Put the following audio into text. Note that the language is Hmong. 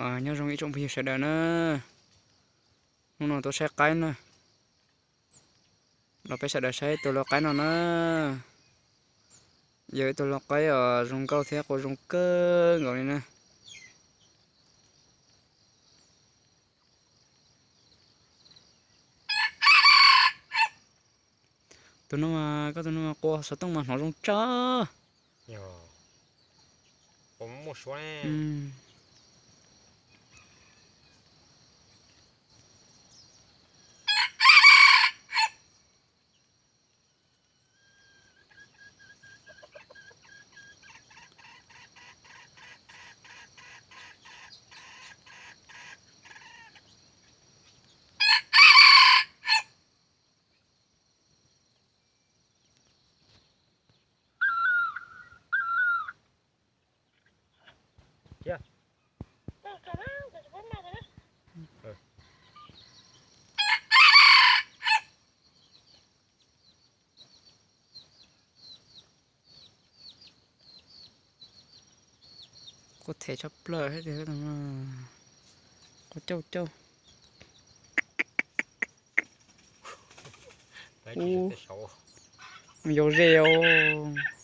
Nyob zoo ib tsoom phooj ywg sawv daws na, hnub no tuaj saib qaib na, los peb sawv daws saib tus lau qaib no na. Yog ib tug lau qaib uas zoo nkauj thiab qua zoo kawg nkaus li na. Tus no mas, koj tus no mas qua xov tooj mas hnov zoo tsawv. Qua them tshaj plaws thiab tiag, qua cauj cauj. Yau ze os.